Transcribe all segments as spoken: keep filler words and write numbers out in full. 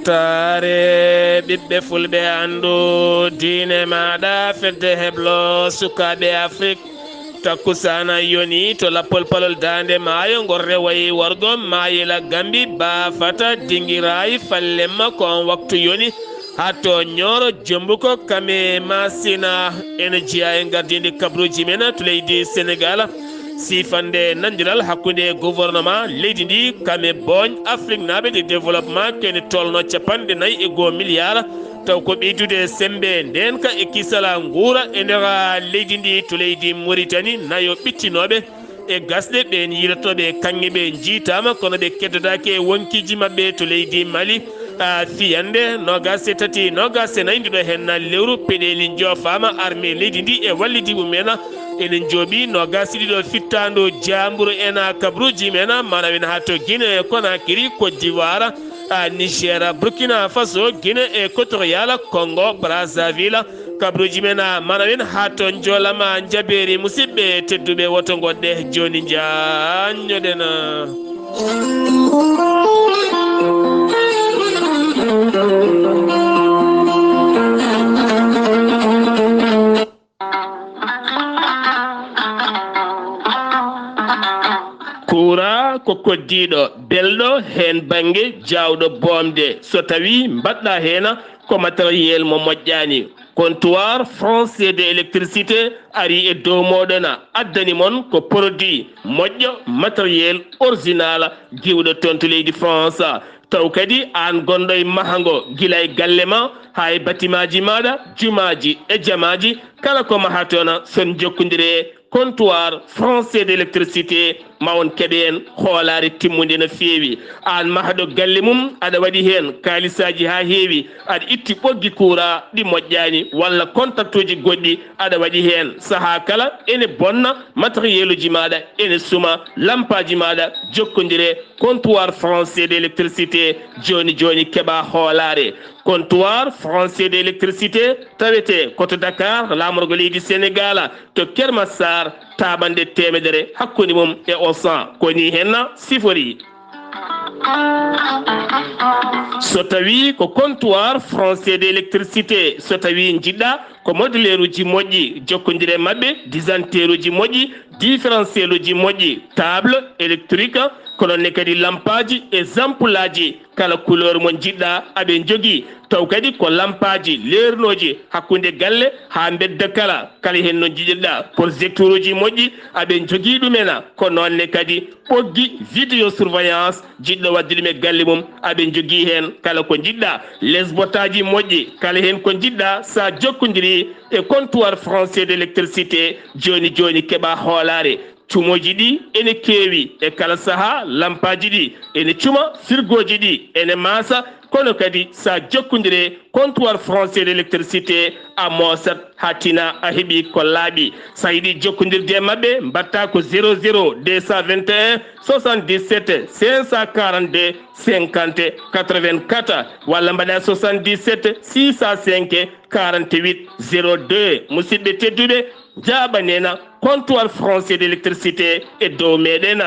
Taare ɓiɓɓe fulɓe, anndu diine maaɗa, fedde heblo sukaaɓe Afrik. Takkusaana yoni to lappol palol daande maayo, ngol rewayi wargo maayela Gambi, baafata, dingiraayi, fallemma ko on waktu yoni. Haa to Ñooro Jombuko, Kame Masina, ene jeyaa e ngardiindi kabaruuji men to leydi Senegaal. Siifande nanndiral hakkunde gouvernement leydi ndi, Kame Booñ, Afriknaaɓe de développement, kene tolno capanɗe nayi e goo miliyaar, taw ko ɓeydude semmbe ndeenka e kisal nguura e nder leydi ndi to leydi Muritani, nayo ɓittinooɓe e gasɗe, ɓeen yiilotooɓe kaŋŋe ɓe njiitaama, kono ɓe keddodaaki e wonkiiji maɓɓe to leydi Mali. A, fiyannde noogaas e tati, noogaas e nayi ndiɗo heen lewru, peɗeeli njoofaama, armée leydi ndi e wallidiiɓe mum en ene njooɓii noogaas e ɗiɗo fittaandu jaamburu en, kabaruuji men, maanaam en haa to Guinée Conakry, Côte d'Ivoire, a, Niger, Burkina Faso, Guinée Équatoriale, Congo Brazzaville. Kabaruuji men, a, mana wen haa to njoolama njabeeri. Musidɓe tedduɓe, woto ngonɗe jooni njaanñoɗen. Kuuraa ko koddiiɗo, belɗo heen bannge, jaawɗo boomde. So tawii mbaɗɗa heen ko matériel mo moƴƴaani, Comptoir Français de Électricité ari e dow mooɗon, addani mon ko produit moƴƴo, matériel original, giwɗo toon to leydi France. Taw kadi aan gonɗo e mahango, gila e galle ma haa e batimaaji maaɗa, jumaaji e jamaaji, kala ko mahaton, son jokkondire Comptoir Français d'Électricité, ma on keɓ heen hoolaare timmunde no feewi. Aan mahɗo galle mum, aɗa waɗi heen kaalisaaji haa heewi, aɗa itti ɓoggi kuuraa ɗi moƴƴaani, walla kontaktuuji goɗɗi aɗa waɗi heen. Sahaa kala ene bonna, matériel uji maaɗa ene suma, lampaaji maaɗa, jokkondire Comptoir Français d'Électricité, jooni jooni keɓa hoolaare. Comptoir Français d'Électricité tawetee ko to Dakar, laamorgo leydi Senegaal, to Keur Massar, taaɓannde teemedere hakkunde mum e Auchan. Ko nii heen siforii. So tawii ko Comptoir Français d'Électricité, so tawii njiɗɗa ko moduleeruuji moƴƴi, jokkondire maɓɓe, disanteeruuji moƴƴi, différentiel uji moƴƴi, table électrique, ko noon ne kadi lampaaji e zampulaaji, kala couleur mo njiɗɗa aɓe njogii. Taw kadi ko lampaaji leernooji hakkunde galle haa mbedda kala, kala heen no njiɗirɗa. Projecteuruuji moƴƴi aɓe njogii ɗum en, ko noon ne kadi ɓoggi vidéosurveillance, jiɗɗo waɗde ɗum e galle mum, aɓe njogii heen kala ko njiɗɗa. Lesbotaaji moƴƴi, kala heen ko njiɗɗa, so a jokkondirii e Comptoir Français d'Électricité, jooni jooni keɓa hoolaare. Cumooji ɗi ene keewi, e kala sahaa lampaaji ɗi ene cuma, firgooji ɗi ene maasa, kono kadi so a jokkondire Comptoir Français d'Électricité, a moosat haa tina a heɓi ko laaɓi. So a yiɗi jokkondirde e maɓɓe, mbaɗta ko zéro zéro deux cent vingt et un soixante-dix-sept cinq cent quarante-deux cinquante quatre-vingt-quatre, walla mbaɗa soixante-dix-sept six cent cinq quarante-huit zéro deux. Musidɓe tedduɓe, njaaɓanena Comptoir Français d'Électricité e dow meɗen.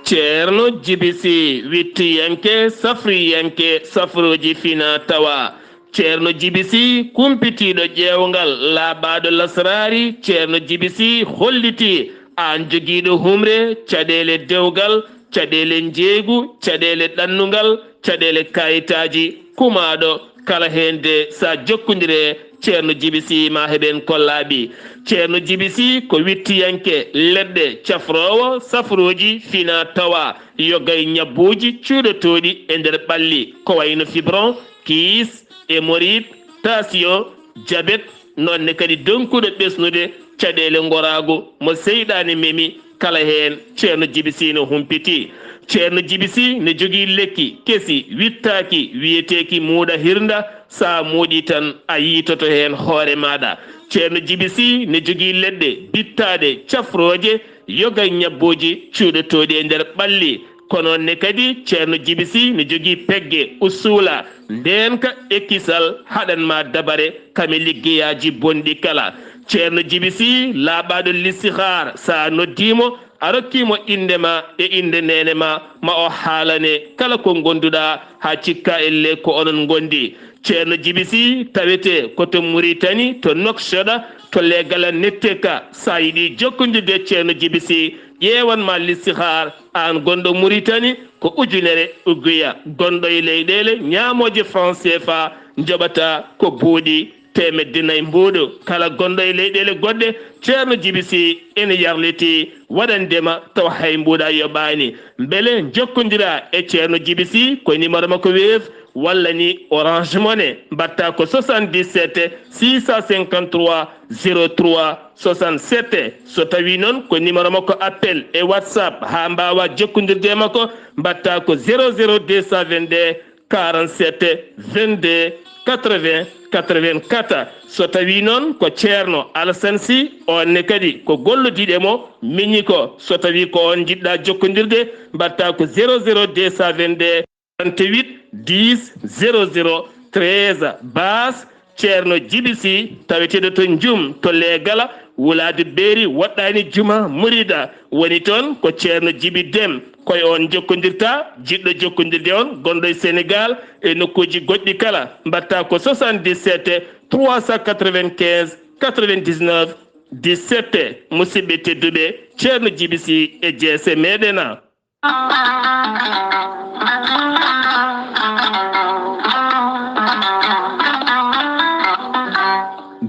Ceerno Jibi Sih, wittiyanke, safriyanke, safrooji fina tawa. Ceerno Jibi Sih, kumpitiiɗo ƴeewngal, laaɓaaɗo lasraari. Ceerno Jibi Sih hollitii aan jogiiɗo humre, caɗeele dewgal, caɗeele njeeygu, caɗeele ɗannungal, caɗeele kayitaaji, kumaaɗo kala heen de, so a jokkondire Ceerno Jibi Sih, ma heɓen ko laaɓi. Ceerno Jibi Sih ko wittiyanke leɗɗe, cafroowo safrooji fina tawa, yoga e ñabbuuji cuuɗotooɗi e nder ɓalli, ko wayno fibron, kiis, hémorroïde, tension, jabet, noon ne kadi donkuɗo ɓesnude caɗeele ngoraagu mo seyɗaane memi, kala heen Ceerno Jibi Sih no humpiti. Ceerno Jibi Sih ne jogii lekki kesi wittaaki, wiyeteeki muuɗa hirnda, so a muuɗii tan a yiitoto heen hoore maaɗa. Ceerno Jibi Sih ne jogii leɗɗe bittaaɗe, cafrooje, yoga e ñabbuuji cuuɗotooɗi e nder ɓalli. Ko noon ne kadi Ceerno Jibi Sih ne jogii pegge, usuula, ndeenka e kisal, haɗan ma dabare kame liggeyaaji bonɗi kala. Ceerno Jibi Sih, laaɓaaɗo listihaar, so a noddii mo, a rokkii mo innde ma e innde neene ma, ma o haalane kala ko ngonduɗaa haa cikkaa ellee ko onon ngondi. Ceerno Jibi Sih tawetee ko to Muritani, to Nouakchott, to Leegala Netteka. So a yiɗii jokkondirde e Ceerno Jibi Sih, ƴeewan ma listihaar, aan gonɗo Muritani, ko ujunere uguya. Gonɗo e leyɗeele ñaamooje franc C F A, njoɓata ko buuɗi teemedde nayi mbuuɗu. Kala gonɗo e leyɗeele goɗɗe, Ceerno Jibi Sih ene yarlitii waɗande ma tawa hay mbuuɗa yoɓaani. Mbele njokkondiraa e Ceerno Jibi Sih ko numéro makko Wave walla ni Orange Money, mbaɗta ko soixante-dix-sept six cent cinquante-trois zéro trois soixante-sept. So tawii noon ko numéro makko appel e WhatsApp haa mbaawaa jokkondirde e makko, mbaɗta ko zéro zéro deux cent vingt-deux quarante-sept vingt-deux quatre-vingts quatre-vingt-quatre. So tawii noon ko Ceerno Alassane Sy, oon ne kadi ko gollodiiɗo e mo miñi ko. So tawii ko oon njiɗɗaa jokkondirde, mbaɗta ko zéro zéro deux cent vingt-deux trente-huit dix zéro zéro treize. Baas Ceerno Jibi Sih, taweteeɗo to Njum, to Leegala, wulaadu Beeri, woɗɗaani juma, murida, woni toon ko Ceerno Jibi Dem. Ko e oon njokkondirta, jiɗɗo jokkondirde on, gonɗo e Senegaal e nokkuuji goɗɗi kala, mbaɗta ko soixante-dix-sept trois cent quatre-vingt-quinze quatre-vingt-dix-neuf dix-sept. Musidɓe tedduɓe, Ceerno Jibi Sih e jeese meɗen.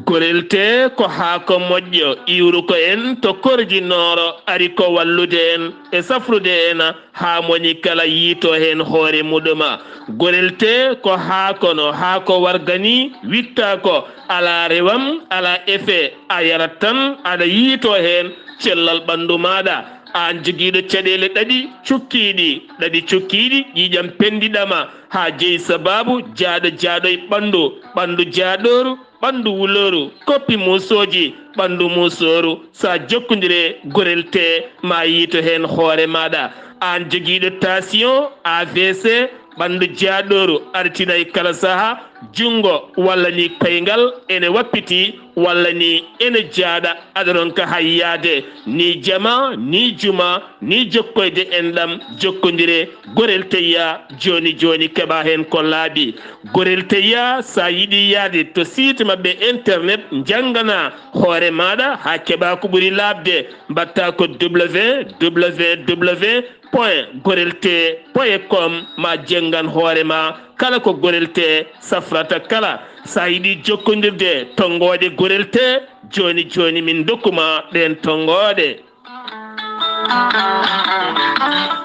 Gorel tee ko haako moƴƴo, iwruko en to Korgi Nooro, ari ko wallude en e safrude en haa moni kala yiito heen hoore muɗuma. Gorel tee ko haako no haako warga ni, witta ko alaa rewam, alaa effet, a yarat tan, aɗa yiito heen cellal ɓanndu maaɗa. Aan jogiiɗo caɗeele ɗaɗi cukkiiɗi, ɗaɗi cukkiiɗi, ƴiiƴam penndiɗama, haa jeyi sabaabu jaaɗo jaaɗo e ɓanndu, ɓanndu jaaɗooru, ɓanndu wulooru, koppi muusooji, ɓanndu muusooru, so a jokkondire gorel tee, ma yiito heen hoore maaɗa. Aan jogiiɗo tension, A V C, ɓanndu jaaɗooru, artina e kala saha, junngo walla ni koyngal ene wappiti, walla ni ene jaaɗa, aɗa ronka hayyaade, ni jama, ni juma, ni jokkoyde enɗam, jokkondire gorel tee ya jooni jooni, keɓa heen ko laaɓi. Gorel tee ya, so a yiɗi yahde to site maɓɓe internet, njanngana hoore maaɗa haa keɓa ko ɓuri laaɓde, mbaɗta ko W W W point gorel tee point com, ma jenngan hoore ma kala ko gorel tee safrata kala. So a yiɗi jokkondirde tonngooɗe gorel tee, jooni jooni min ndokkuma ɗeen tonngooɗe.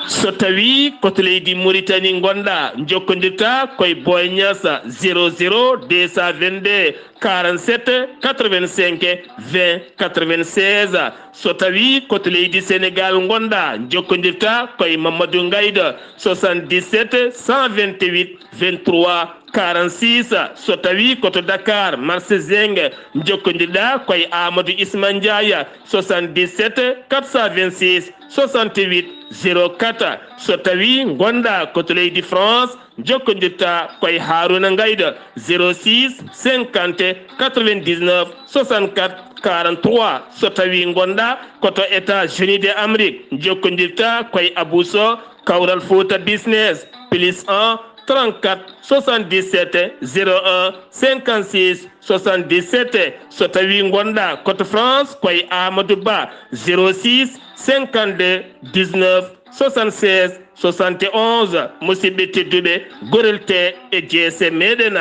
So tawii ko to leydi Muritani ngonɗa, njokkondirta ko e Boy Niass, zéro zéro deux cent vingt-deux quarante-sept quatre-vingt-cinq vingt quatre-vingt-seize. So tawii ko to leydi Senegaal ngonɗa, njokkondirta ko e Mamadou Ngaydo, soixante-dix-sept cent vingt-huit vingt-trois quarante-six. So tawii ko to Dakar, marché Zinc, njokkondirɗa ko e Amadou Isma Ndiaye, soixante-dix-sept quatre cent vingt-six soixante-huit zéro quatre. So tawii ngonɗa ko to leydi France, njokkondirta ko e Haruna Ngaydo, zéro six cinquante quatre-vingt-dix-neuf soixante-quatre quarante-trois. So tawii ngonɗa ko to États-Unis de Amérique, njokkondirta ko e Abou Sow, Kawral Fouta Business, plus un trente-quatre soixante-dix-sept zéro un cinquante-six soixante-dix-sept. So tawii ngonɗa ko to France, ko e Amadou Ba, zéro six cinquante-deux dix-neuf soixante-seize soixante et onze. Musidɓe tedduɓe, gorel tee e jeese meɗen.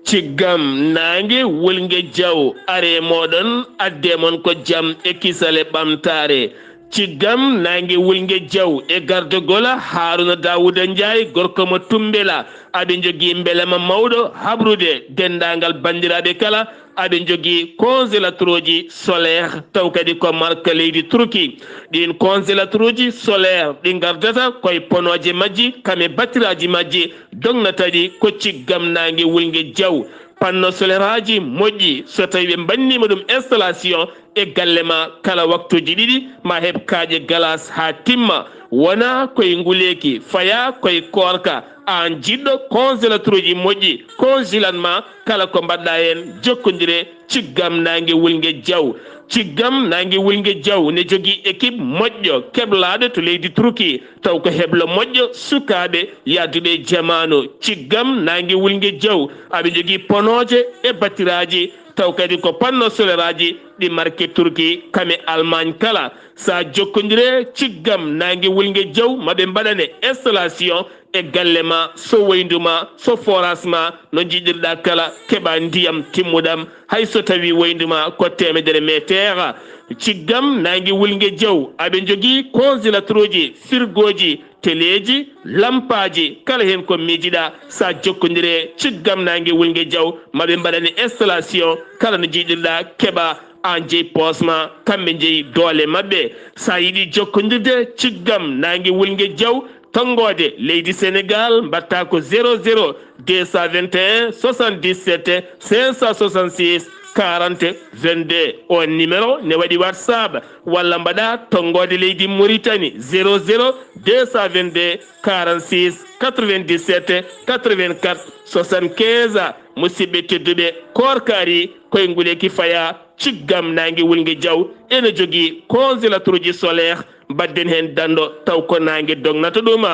Ciggam naange wulnge jaw, are mooɗon, adde mon ko jam e kisal e ɓamtaare. Ciggam naange wulnge jaw e gardogol Haruna Daouda Ndiaye, gorko mo Tumbela. Aɓe njogii mbelema mawɗo habrude denndaangal banndiraaɓe kala. Aɓe njogii congélateur uji solaire, taw kadi ko marque leydi Turki. Ɗiin congélateur uji solaire ɗi ngardata ko e ponooje majji, kam e battiraaji majji, dognata ɗi ko ciggam naange wulnge jaw. Panneau solaire aji moƴƴi, so tawii ɓe mbanniima ɗum installation e galle ma, kala waktuuji ɗiɗi ma heɓ kaaƴe glace haa timma. Wona koye nguleeki, faya koye koorka. Aan jiɗɗo congélateur uji moƴƴi, congélan ma kala ko mbaɗɗa heen, jokkondire ciggam naange wulnge jaw. Ciggam naange wulnge jaw ne jogii équipe moƴƴo keblaaɗo to leydi Turki, taw ko heblo moƴƴo sukaaɓe yahduɓe e jamaanu. Ciggam naange wulnge jaw, aɓe njogii ponooje e batiraaji, taw kadi ko panneau solaire aji ɗi marque Turki kam e Allemagne kala. Sa jokkondire ciggam naange wulnge jaw, maɓe mbaɗane installation e galle ma, so woyndu ma, so forage ma, no njiɗirɗa kala, keɓa ndiyam timmuɗam, hay so tawi woyndu ma ko temedere meter. Ciggam naange wulnge jaw, aɓe njogii congélateur uji, frigo ji, teleeji, lampaaji, kala heen ko miijiɗa. Sa jokkondire ciggam naange wulnge jaw, maɓe mbaɗane installation, kala no njiɗirɗa, keɓa, aan jeyi poos ma, kamɓe njeyi doole maɓɓe. Sa yiɗi jokkondirde ciggam naange wulnge jaw, tonngoode leydi Sénégal, mbaɗta ko zéro zéro deux cent vingt et un soixante-dix-sept cinq cent soixante-six quarante vingt-deux. On numéro ne waɗi WhatsApp, walla mbaɗa tonngoode leydi Mauritanie, zéro zéro deux cent vingt-deux quarante-six quatre-vingt-dix-sept quatre-vingt-quatre soixante-quinze. Musidɓe tedduɓe, koorka ari, koye nguleeki faya, ciggam naange wulnge jaw ene jogii congélateur uji solaire, mbaɗden heen danndo taw ko naange dognata ɗum.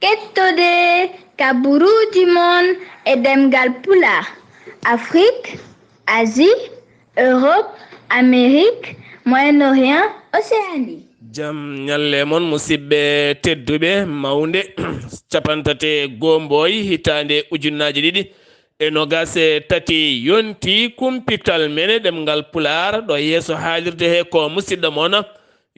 Kettode kaburuuji mon e ɗemngal Pulaar, Afrik, Asie, Europe, Amérique, Moyen-Orient, Océanie. Jam ñalle mon, musidɓe tedduɓe, mawnde capantate goo Mboy hitaande ujunnaaji ɗiɗi e nogas e tati yonti kumpital men e ɗemngal Pulaar, ɗo yeeso haalirde he ko musidɗo mon,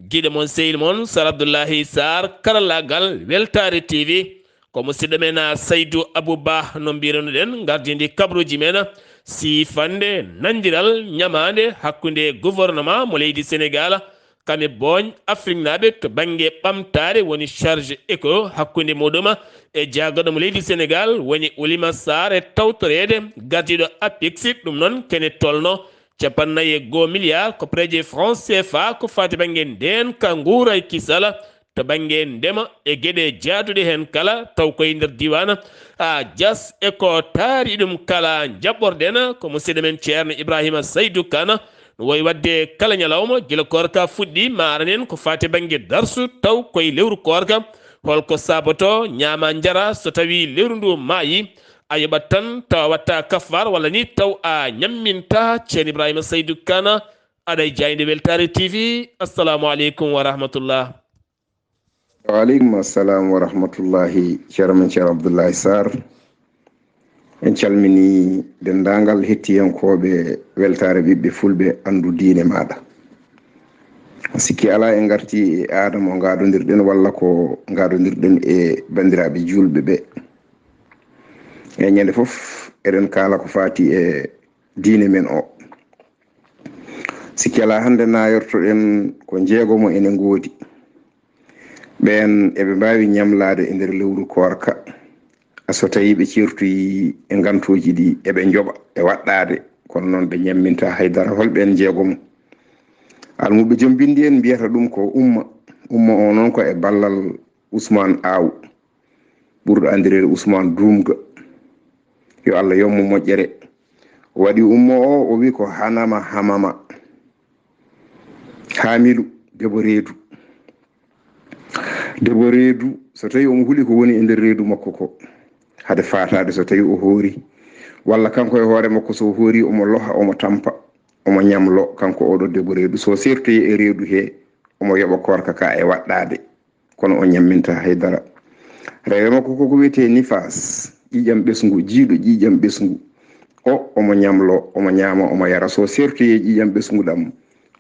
giɗo mon, sehil mon, Sar Abdullahi Sarr, karallaagal Weltaare T V. Ko musidɗo men, a, Saydu Abu Ba, no mbirunoɗen, ngardidi kabaruuji men, siifande nandiral ñamaande hakkunde gouvernement mo leydi Sénégal, kam e booñ Afriknaaɓe to bannge ɓamtaare, woni chargé éco hakkunde muɗum, e jaagorɗo mo leydi Sénégal, woni Oulima Sarr, e tawtoreede gardiiɗo APIX, ɗum noon kene tolno capannayyi e goo milliard koppareeje franc C F A ko faati bannge ndeenka, nguura e kisal to bannge ndema e geɗe jaaduɗe heen kala, taw koye nder diiwaan, a, Diass, e ko taari ɗum kala. Njaɓɓorɗen ko musidɗo men Ceerno Ibrahima Saydu Kan, no wayi waɗde kala ñalawma gila koorka fuɗɗi, maaranen ko faati bannge darsu, taw koye lewru koorka, holko saabotoo ñaama njara so tawii lewru ndu maayi, a yoɓat tan taw a watta kaffaar walla ni taw a ñamminta. Ceerno Ibrahima Saydu Kan, aɗa e jaaynde Weltaare T V. Assalamu aleykum wa rahmatullah. Wa aleykum assalam wa rahmatullahi, ceerno men Ceerno Abdullahi Sarr. En calmini denndaangal hettiyankooɓe Weltaare Ɓiɓɓe Fulɓe, Anndu Diine Maaɗa. Sikki alaa, en ngarti e aada mo ngaadondirɗen walla ko ngaadondirɗen e banndiraaɓe juulɓe ɓe. E ñande fof eɗen kaala ko faati e diine men o. Sikki alaa, hannde nayortoɗen ko jeegomo ene ngoodi. Ɓeen eɓe mbaawi ñamlaade e nder lewru koorka, so tawii ɓe ceertoyii e ngantooji ɗi, eɓe njoɓa e waɗɗaade, kono noon ɓe ñammintaa hay dara. Hol ɓeen jeegomo? Almuɓɓe joom binndi en mbiyata ɗum ko Umma. Umma o noon ko e ballal Usmaan Aaw, ɓurɗo anndireede Usmaan Duumga, yo Allah yoɓ mo moƴƴere. O waɗi Umma o, o wi ko Hanama Hamama, Haamilu, debo reedu. Debo reedu, so tawii omo huli ko woni e nder reedu makko ko, hade faataade so tawii o hoori, walla kanko e hoore makko so o hoori omo loha, omo tampa, omo ñamlo, kanko oɗo debo reedu. So sertoyi e reedu he, omo yoɓa koorka ka e waɗɗaade, kono o ñamminta hay dara. Rewe makko ko ko wiyetee nifaas, ƴiƴam ɓesngu, jiiɗo ƴiƴam ɓesngu. O, omo ñamlo, omo ñaama, omo yara. So sertoyi e ƴiƴam ɓesngu ɗam,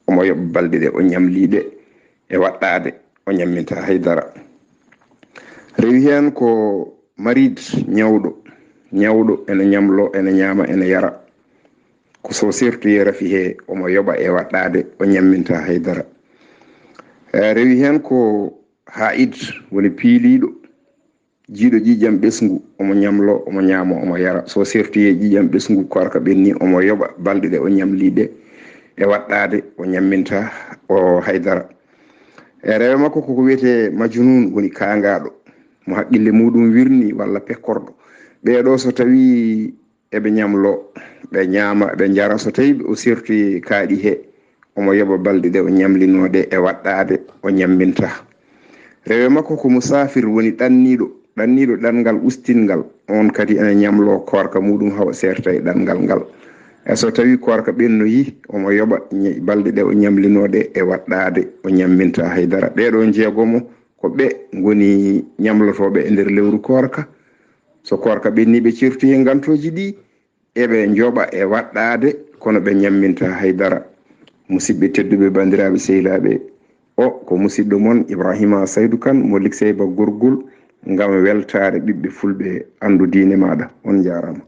omo yoɓa balɗe ɗe o ñamliiɗe e waɗɗaade, o ñamminta hay dara. Rewi heen ko marid, ñawɗo. Ñawɗo ene ñamlo, ene ñaama, ene yara. Ko so sertoyi e rafi he, omo yoɓa e waɗɗaade, o ñamminta hay dara. Eh, rewi heen ko haa'id, woni piiliiɗo, jiiɗo ƴiƴam ɓesngu, omo ñamlo, omo ñaama, omo yara. So sertoyi e ƴiƴam ɓesngu, koorka ɓenni, omo yoɓa balɗe ɗe o ñamli ɗe e waɗɗaade, o ñamminta o hay dara. E rewe makko koko wiyetee majnun, woni kaangaaɗo, mo haqqille muuɗum wirni walla pekkorɗo. Ɓeeɗo so tawii eɓe ñamlo, ɓe ñaama, ɓe njara, so tawii o serti kaaɗi he, omo yoɓa balɗe ɗe o ñamlinoo ɗe e waɗɗaade, o ñamminta. Rewe makko ko musaafir, woni ɗanniiɗo, ɗanniiɗo ɗanngal ustinngal, oon kadi ene ñamloo koorka muuɗum hawa seerta e ɗanngal ngal. E so tawii koorka ɓennoyii, omo yoɓa ñe-, balɗe ɗe o ñamlinoo ɗe e waɗɗaade, o ñamminta hay dara. Ɓeeɗo njeegomo ko ɓe ngoni ñamlotooɓe e nder lewru koorka. So koorka ɓennii, ɓe ceerti heen ngantooji ɗi, eɓe njoɓa e waɗɗaade, kono ɓe ñamminta hay dara. Musidɓe tedduɓe, banndiraaɓe sehilaaɓe, o ko musidɗo mon Ibrahima Saydu Kan mo Likseyba Gorgol, ngam weltaare ɓiɓɓe fulɓe, anndu diine maaɗa. On njaaraama.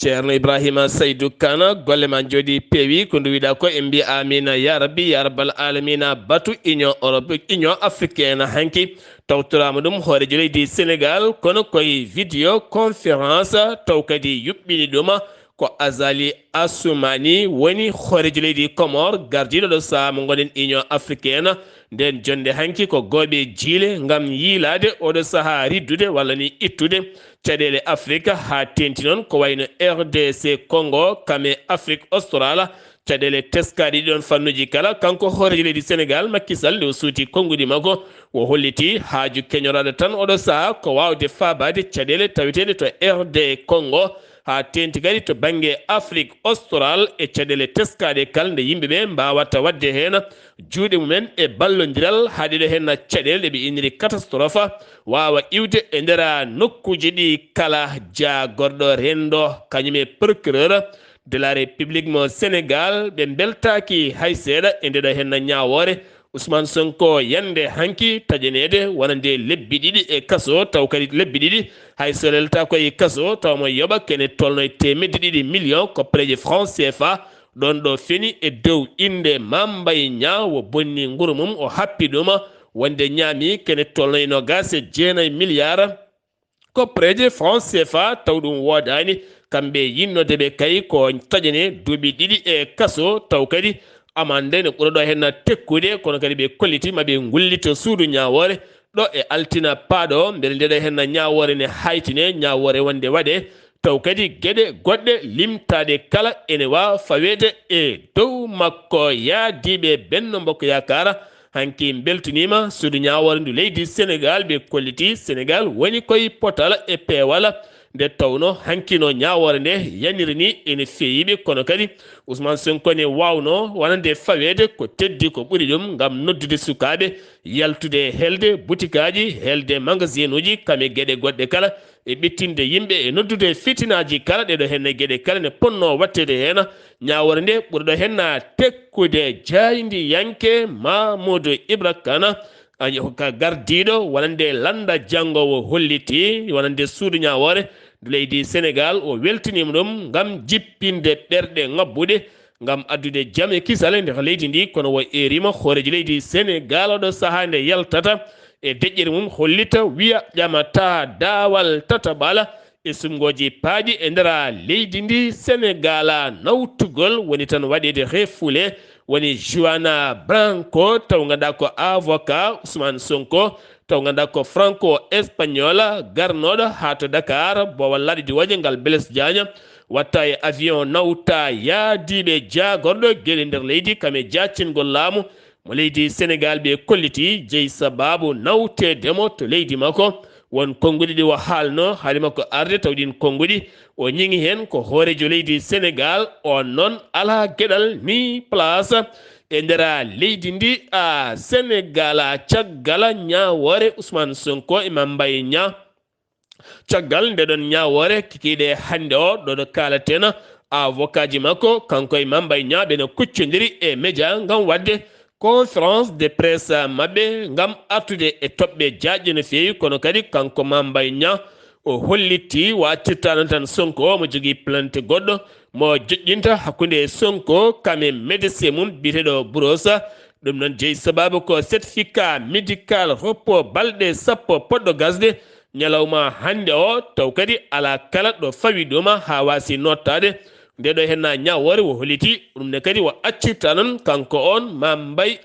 Ceerno Ibrahima Saydu Kan, golle ma njooɗi peewi, ko nduwiɗa ko, en mbiya amina ya rabbi, ya rabbal alamina. Batu Union Europe, Union Africaine hanki tawtoraama ɗum hooreejo leydi Sénégal, kono koye vidéo conférence, taw kadi yuɓɓini ɗum ko Azali Assoumani woni hooreejo leydi Comore, gardiiɗo ɗo sahaa mo ngonɗen Union Africaine. Nden jonnde hanki ko gooɓe jiile ngam yiilaade oɗo sahaa riddude walla ni ittude caɗeele Afrique, haa teenti noon ko wayno R D C Congo, kame Afrique Australe, caɗeele teskaaɗe ɗiɗon fannuuji kala. Kanko hooreejo leydi Sénégal, Macky Sall, nde o suuti konnguɗi makko, o holliti haaju keñoraaɗo tan oɗo sahaa ko waawde faabaade caɗeele taweteeɗe to R D Congo, haa teenti kadi to bannge Afrique Australe e caɗeele teskaaɗe kala nde yimɓe ɓe mbaawata waɗde heen juuɗe mumen e ballondiral haa ɗeɗo heen caɗeele ɗe ɓe inniri catastrophe waawa iwde e nder nokkuuji ɗi kala. Jaagorɗo renndo, kañum e procureur de la République mo Sénégal, ɓe mbeltaaki hay seeɗa e ndeɗo heen ñaawoore. Ousmane Sonko yande hanki taƴaneede wonande lebbi ɗiɗi e kaso, taw kadi lebbi ɗiɗi hay so lelta ko e kaso, taw mo yoɓa kene tolno e teemedde ɗiɗi million koppareeje franc C F A. Ɗon ɗo feni e dow innde Mame Mbaye Niang, o bonni nguru mum, o happi ɗum, wonde ñaami kene tolno e noogaas e jeenayi milliard koppareeje franc C F A, taw ɗum woodaani. Kamɓe yinnode ɓe kay ko taƴane duuɓi ɗiɗi e kaso, taw kadi amande ne ɓura ɗo heen tekkude, kono kadi ɓe kolliti ma ɓe ngullito suudu ñaawoore ɗo e altina paaɗo, mbele ndeɗo heen ñaawoore ne haytine, ñaawoore wonde waɗe, taw kadi geɗe goɗɗe limtaaɗe kala ene waawa faweede e dow makko. Yaadiiɓe Benno Mbokk Yaakaar, hanki mbeltiniima suudu ñaawoore ndu leydi Sénégal, ɓe kolliti Sénégal woni koye potal e peewal, nde tawno hankino ñaawoore nde yaniri ni ene feewi ɓe, kono kadi Ousmane Sonko ne waawno wonande faweede ko teddi ko ɓuri ɗum ngam noddude sukaaɓe yaltude e helde butikaaji, helde magasinuuji, kame geɗe goɗɗe kala, e ɓittinde yimɓe e noddude fitinaaji kala. Ɗeɗo heen geɗe kala ne ponno waɗteede heen. Ñaawoore nde ɓurɗo heen tekkude jaayndiyanke Mamoudou Ibra Kane, a, ka gardiiɗo wonande lannda janngo o holliti wonande suudu ñaawoore ndu leydi Sénégal, o weltiniima ɗum ngam jippinde ɓerɗe ŋabbuɗe ngam addude jam e kisal e nder leydi ndi, kono o eeriima hooreejo leydi Sénégal oɗo sahaa nde yaltata e deƴƴere mum hollita, wiya ƴamata daawal tataɓal e suɓngooji paaɗi e nder leydi ndi Sénégal. Nawtugol woni tan waɗeede refoulé, woni Juana Branco, taw ngannduɗaa ko avocat Ousmane Sonko, taw ngannduɗaa ko franco espagnol, garnooɗo haa to Dakar, boowal laaɗe diwooje ngal Blaise Diagne, watta e avion nawta yaadiiɓe jaagorɗo geɗe nder leydi, kam e jaacingol laamu mo leydi Sénégal. Ɓe kolliti jeyi sabaabu nawteede mo to leydi makko. Won konnguɗi ɗi o haalno haali makko arde, taw ɗin konnguɗi o ñiŋi heen ko hooreejo leydi Sénégal, on noon alaa geɗal ni place e nder leydi ndi, a, Sénégal. A, caggal ñaawoore Ousmane Sonko e Mame Mbaye Niang, caggal nde ɗon ñaawoore kikiiɗe hannde o, ɗo ɗo kaalaten, avocat ji makko, kanko e Mame Mbaye Niang, ɓe no kuccondiri e média ngam waɗde conférence de presse maɓɓe ngam artude e toɓɓe jaajɗe no feewi, kono kadi kanko Mame Mbaye Niang, o holliti o accirtaano tan Sonko, omo jogii plainte goɗɗo mo joƴƴinta hakkunde e Sonko, kam e médecin mum biyeteeɗo Bouros. Ɗum noon jeyi sabaabu ko certificat médical repos balɗe sappo poɗɗo gasde ñalawma hannde o, taw kadi alaa kala ɗo fawi ɗum haa waasi nottaade. Nde ɗo heen ñaawoore o holliti ɗum ne kadi o accirta noon kanko on Mame Mbaye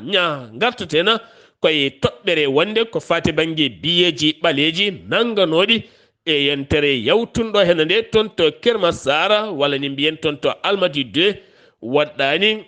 Niang. Ngartaten koye toɓɓere wonde ko faati bannge biyeeji ɓaleeji nannganooɗi e yentere yawtunɗo heen nde toon to Kermasara, walla ni mbiyen toon to Almadi deux, waɗɗaani,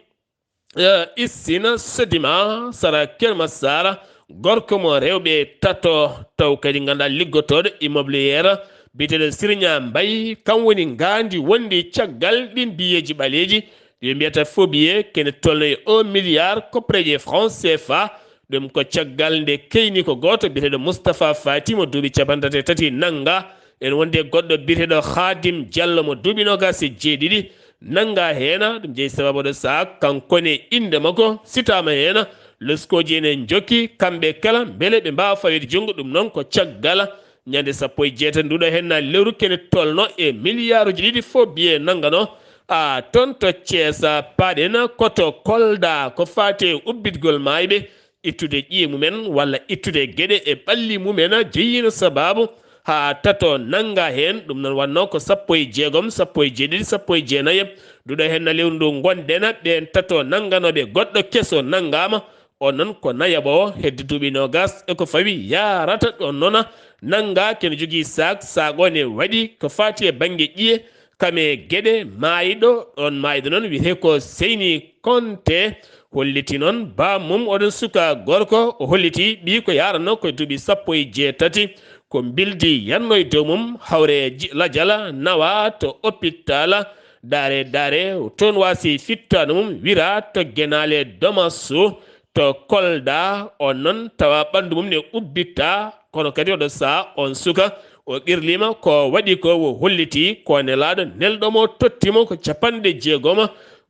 eh, Issina Sodima sara Kermasara, gorko mo rewɓe tato, taw kadi ngannduɗaa liggotooɗo immobilière biyeteeɗo Siriña Mbaye, kam woni ngaandi wondi caggal ɗin biyeeji ɓaleeji, ɗi ɓe mbiyata faux billets, kene tolno e un milliard koppareeje franc C F A. Ɗum ko caggal nde keyni ko gooto biyeteeɗo Moustapha Fati mo duuɓi capanɗe tati e tati nannga, en wonde goɗɗo biyeteeɗo Khadim Diallo mo duuɓi noogaas e jeeɗiɗi nannga heena. Ɗum jeyi sababu ɗo saha kanko ne innde makko sitaama heena. Leskooji ene njokki kamɓe kala mbele ɓe mbaawa faweede junngo. Ɗum noon ko caggal ñande sappo e jeetati nduɗo henna lewru kene tolno e miliyaaruji ɗiɗi faux billets nanngano a toon to Ceesa. Paaɗen ko to Kolda ko faati e ubbitgol maayɓe, ittude ƴiye mumen walla ittude geɗe e ɓalli mumen jeyiino sababu haa tato nannga heen. Ɗum noon wannoo ko sappo e jeegom, sappo e jeeɗiɗi, sappo e jeenayi nduɗo henna lewru ndu ngonɗen. Ɓeen tato nannganooɓe goɗɗo keso nanngaama. On noon ko nayaɓo o hedde duuɓi noogaas e ko fawi yaarata ɗon noon nannga kene jogii saak, saak o ne waɗi ko faati e bannge ƴiye kam e geɗe. Maayɗo, ɗon maayɗo noon wiyetee ko Seyni Konte, holliti noon bammum oɗon suka gorko, o holliti ɓii ko yaarano ko duuɓi sappo e jeetati, ko mbildi yanno e dow mum, hawre ji-, lajal nawa to hôpital Daare Daare, toon waasi fittaandu mum wira to Genaale Domasso to Kolda. On noon tawa ɓanndu mum ne ubbita, kono kadi oɗo saha on suka o qirlima ko waɗi ko, o holliti ko nelaaɗo nelɗo mo totti mo ko capanɗe jeegom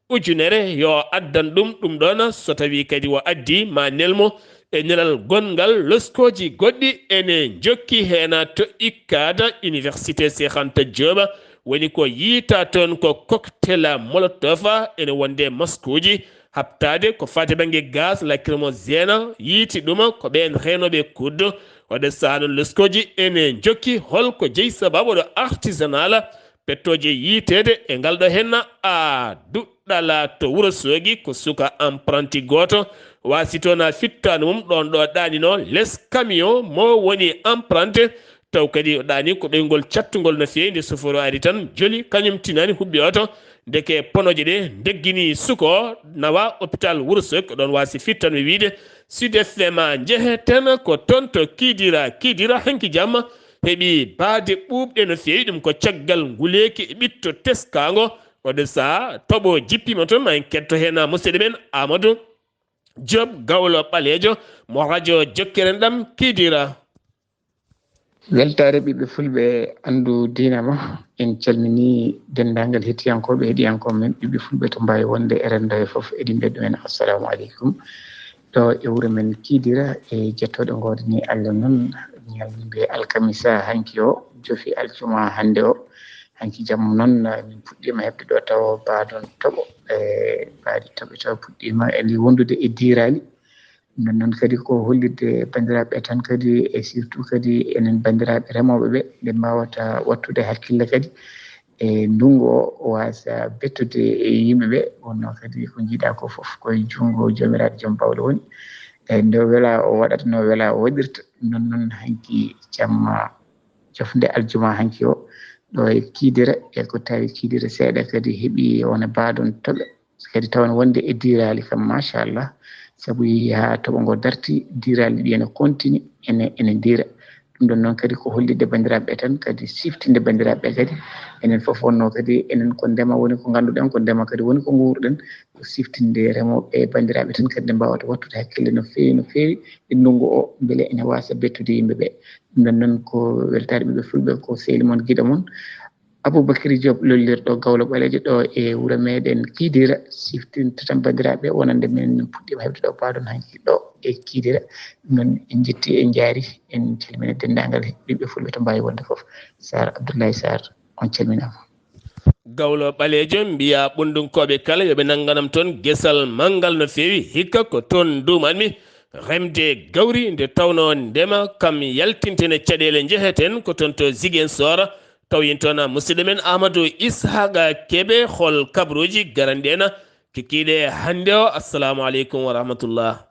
ujunere yo addan ɗum. Ɗum ɗon so tawi kadi o addi ma nel mo e nelal gonngal. Loskooji goɗɗi ene njokki heen to ikkada Université Cheikh Anta Diop, woni ko yiita toon ko cocktail molotov, ene wonde maskuuji haɓtaade ko faati bannge gaz lacrymogène, yiiti ɗum ko ɓeen reenooɓe kuddo. Oɗo saha noon loskooji ene njokki holko jeyi sababu ɗo artisanal pettooje yiiteede e ngal ɗo henna a duɗɗala to Wuro Soogi. Ko suka apprenti gooto waasi toon a fittaandu mum ɗoon ɗo ɗaanino les camion mo woni apprenti. Taw kadi o ɗaani ko ɗoyngol cattungol no feewi, nde sofooro ari tan joli, kañum tinani huɓɓi oto. Ndeke ponoje ɗe ndeggini suko nawa hôpital Wuro Soogi, ko ɗoon waasi fittanmi wiide Sud F M a njeheten ko toon to Kidira. Kidira hanki jamma heɓi baade ɓuuɓɗe no feewi, ɗum ko caggal nguleeki e ɓitto teskaango. Oɗo saha toɓo jippima toon, ma en ketto heen musidɗo men Amadou Diop, gawlo ɓaleejo mo radio Jokkere Enɗam Kidira. Weltaare ɓiɓɓe fulɓe, anndu diina ma. En calmini denndaangal hettiyankooɓe, heɗiyankooɓe men, ɓiɓɓe fulɓe to mbaawi wonde e renndo he fof, eɗi mbiya ɗumen assalamu aleykum. Ɗo e wuro men Kidira, e jettooɗo ngoodani Allah noon, ñalnde alkamisa hanki o, jofi aljuma hannde o. Hanki jamma noon, min puɗɗiima heɓde ɗo tawo baadon toɓo, e baadi toɓe taw puɗɗiima e ndi wondude e diiraali. Nden noon kadi ko hollitde banndiraaɓe tan kadi, e surtout kadi enen banndiraaɓe remooɓe ɓe, nde mbaawata wattude hakkille kadi e ndunngu o, waasa bettude e yimɓe ɓe. Wonno kadi ko njiiɗaa ko fof ko e junngo Joomiraaɗo Joom Bawle woni. E nde o welaa o waɗata, no welaa o waɗirta. Nden noon hanki jamma jofnde aljuma hanki o, ɗo e Kidira, e ko tawi Kidira seeɗa kadi heɓi wona baadon toɓe. Kadi tawa no wonde e diiraali kam, machallah, sabu yehi haa toɓo ngo darti, diiraali ɗi ene continue, ene, ene diira. Ɗum ɗon noon kadi ko hollitde banndiraaɓe ɓe tan, kadi siftinde banndiraaɓe ɓe kadi. Enen fof wonno kadi, enen ko ndema woni ko ngannduɗen, ko ndema kadi woni ko nguurɗen, ko siftinde remooɓe e banndiraaɓe tan kadi nde mbaawata wattude hakkille no feewi, no feewi e ndunngu o, mbele ene waasa bettude yimɓe ɓe. Ɗum ɗon noon ko weltaare ɓiɓɓe fulɓe, ko sehli mon, giɗo mon, Aboubacry Diop, lollirɗo gawlo ɓaleejo ɗo e wuro meɗen Kidira, siftinta tan banndiraaɓe wonande men puɗɗiima heɓde ɗo baadon hanki ɗo e Kidira. Ɗum noon en njetti, en njaari, en calmina denndaangal ɓiɓɓe fulɓe to mbaawi wonde fof. Sarr Abdoulaye Sarr, on calminaama. Gawlo ɓaleejo mbiya ɓunndunkooɓe kala yo ɓe nannganam toon gesal manngal no feewi, hikka ko toon nduumanmi remde gawri, nde tawnoo ndema kam yaltintene caɗeele njeheten ko toon to Ziguinchor. Taw yen toon musidɗo men Amadou Ishaqa Kebe, hol kabaruuji garanɗi en kikiiɗe hannde o? Assalamu aleykum wa rahmatullah.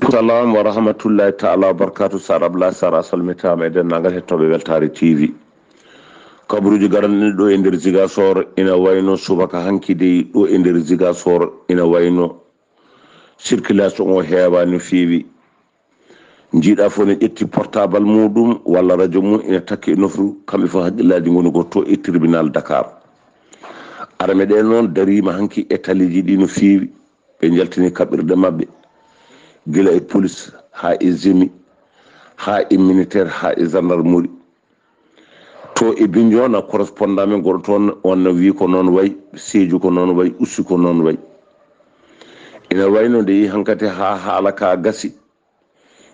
Salam wa rahmatullahi taala wa barakatu. Sar Abla Sar a salmitaama e denndaangal hettooɓe Weltaare T V. Kabaruuji garanɗi ɗo e nder Zigasor ina wayno subaka hanki dey ɗo e nder Zigasor ina wayno circulation o heewa no feewi. Njiiɗa fof ne ƴetti portable muɗum walla radio mum ina takki e nofru, kamɓe fof haqqillaaji ngoni ko to e tribunal Dakar. Arme ɗe noon dariima hanki e taliiji ɗi no feewi, ɓe njaltini kaɓirɗe maɓɓe, gila e police haa e zemi, haa e militaire, haa e gendarmerie. To e Bignona, correspondant men goɗɗo toon, on ne wii ko noon wayi, Sédhiou ko noon wayi, Oussouye ko noon wayi. Ina wayno nde yehi hankadi haa haala ka gasi,